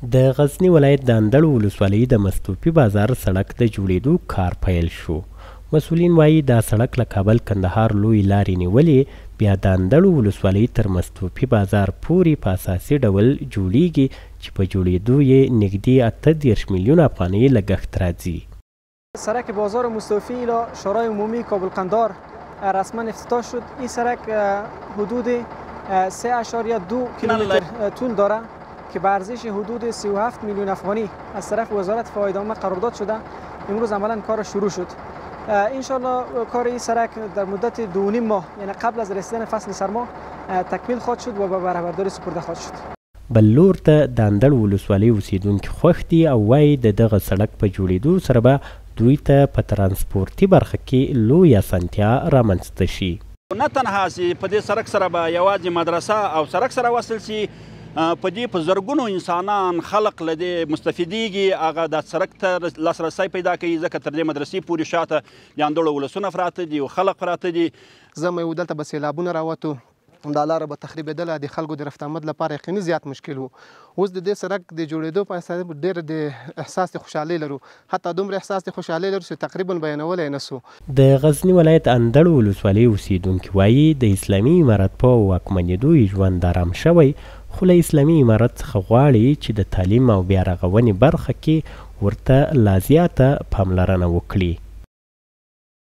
د غزني ولایت د اندړ ولسوالۍ د مستوفي بازار سړک د جوړېدو کار پیل شو. مسؤلین وايي، دا سړک له کابل کندهار لویې لارې نیولې بیا د اندړ ولسوالۍ تر مستوفي بازار پورې په اساسي ډول جوړېږي چې په جوړېدو یې نږدې 38 میلیونه افغانۍ لګښت راځي. سرک بازار مستوفی الی شورای عمومی کابل قندار رسما افتتاح شد. این سرک حدود 3.2 کیلومتر طول داره که به ارزش حدود 37 میلیون افغانی از طرف وزارت فواید عامه قرارداد شده. امروز عملا کار شروع شد. انشالله کار این سرک در مدت 2.5 ماه، یعنی قبل از رسیدن فصل سرما، تکمیل خواهد شد و به بهره برداری سپرده خواهد شد. بل لور ته د اندړ ولسوالۍ اوسېدونکي خوښ دي او وايي، د دغه سړک په جوړېدو سره به دوی ته په ترانسپورتي برخه کې لویه اسانتیا رامنځته شي. نه تنها چې په دې سړک سره به یوازې مدرسه او سړک سره وصل شي، په دې په زرګونو انسانان خلق له دې مستفیدېږي، هغه د سړک ته لاسرسی پیدا کوي، ځکه تر دې مدرسې پورې شاته د اندړو ولسونه پراته دي او خلق پراته دي. زموږ دلته به سیلابونه راوتو، دا لاره به تخریبېدله، د خلکو د رفت آمد لپاره یقیني زیات مشکل و. اوس د دې سړک د جوړېدو په اساس ډېر د احساس د خوشحالۍ لرو، حتی دومره احساس د خوشحالۍ لرو چې تقریبا بیانولی نه سو. د غزني ولایت اندړ ولسوالۍ اوسېدونکي وايي، د اسلامي امارت په واکمنېدو یې ژوند ارام شوی، خو له اسلامي امارت څخه غواړي چې د تعلیم او بیا رغونې برخه کې ورته لا زیاته پاملرنه وکړي.